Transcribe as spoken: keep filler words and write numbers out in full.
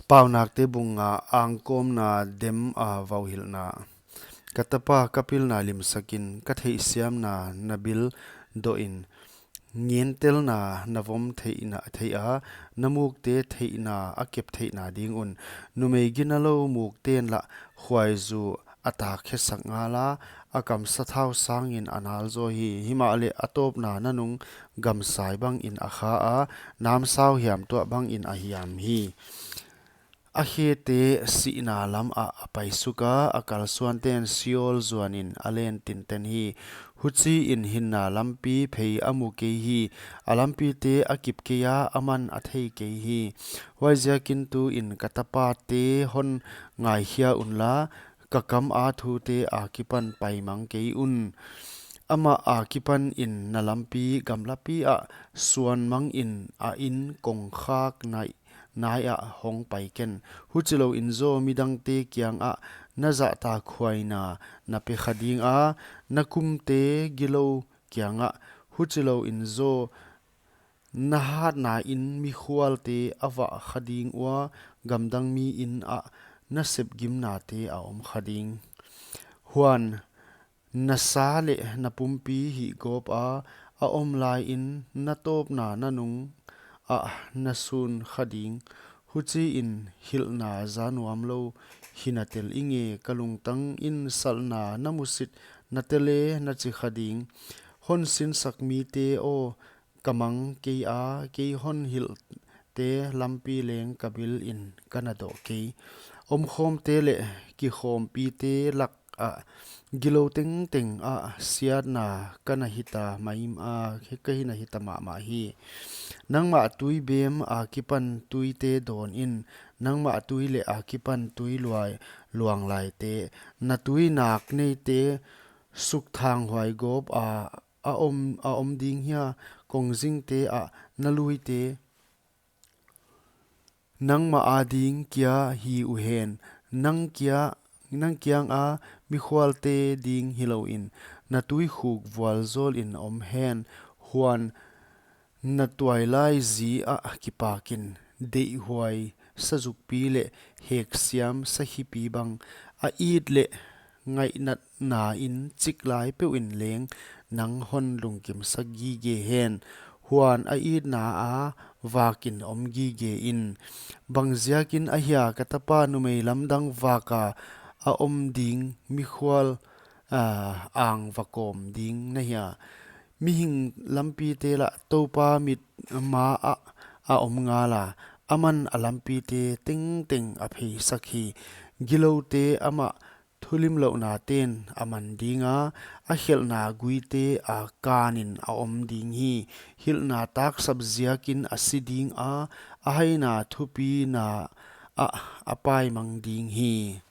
Paunakte bung nga. Angkawmna dem a vauhilhna. Ka tapa, ka pilna limsakin, ka theihsiamna na bil dohin. Ngentelna na vom theihna, theih a, na mukte theihna a kep theihna ding un. Numei ginalou mukten lah khuaizu a tak khesak ngal a, a kam sathau sangin a nal zaw hi. Himahleh a tawpna nanung gamsai bangin a kha a, namsau hiam tuah bangin a hiam hi. A khete sihna lam ah a paisuk a, a kalsuanten Sheol zuanin a len tinten hi. Huchiin hinna lampi phei a mu kei hi. A lampite a kip kei a, aman a thei kei hi. Huaiziakin tuin ka tapate hon ngaikhia unla, ka kam a thute a kipan paimang kei un. Amah a kipanin na lampi gamlapi ah suanmangin, a inn kongkhak nai, nai ah hong pai ken. Huchilouin zaw midangte kiangah na zahtakhuaina na pe kha ding a, na kumte gilou kiangah. Huchilouin zaw na hatnain mikhualte a vah kha ding ua, gamdang mi inn ah na sepgimnate a om kha ding. Huan na sa leh na pumpi hihgawp a, a om laiin na tawpna nanung ah na sun kha ding. Huchiin hilhna za nuamlou hi na tel inge, ka lungtangin salhna na musit na tele na chi kha ding. Hon sinsak mite aw, ka mang kei a, kei hon hilhte lampi leng ka bilin ka na doh kei. Omkhawmte leh kikhawmpite lak ah gilou tengteng ah siatna ka na hita mai a, ka hi na hita mahmah hi. Nangmah tuibem a kipan tuite dawnin, nangmah tui leh a kipan tui luai luanglaite, na tuinak neite sukthanghuai gawp a, a om, a om ding hia, kongzingte ah na luite nangmah ading kia hi uhen, nang kia, nang kianga mikhualte ding hilouin, na tuikhuk vualzawlin om hen. Huan na tuailai zi ah kipakin, deihhuai sazukpi leh heksiam sakhipi bang, a it leh ngaihnatnain chiklai peuhin leng nang hon lungkimsak gige hen. Huan a itna a vakin om gige in. Bangziakin ahia ka tapa, numei lamdang vaka a om ding mikhual, ah, ang va kawm ding na hia? Mihing lampite lah Toupa mit ma ah a om ngala, aman a lampite tengteng a pheisak hi. Giloute amah thulimlouhnaten a man dinga, a khelhna guite a kanin a om ding hi. Hilhna taksap ziakin a si dinga, a haina thupina ah a paimang ding hi.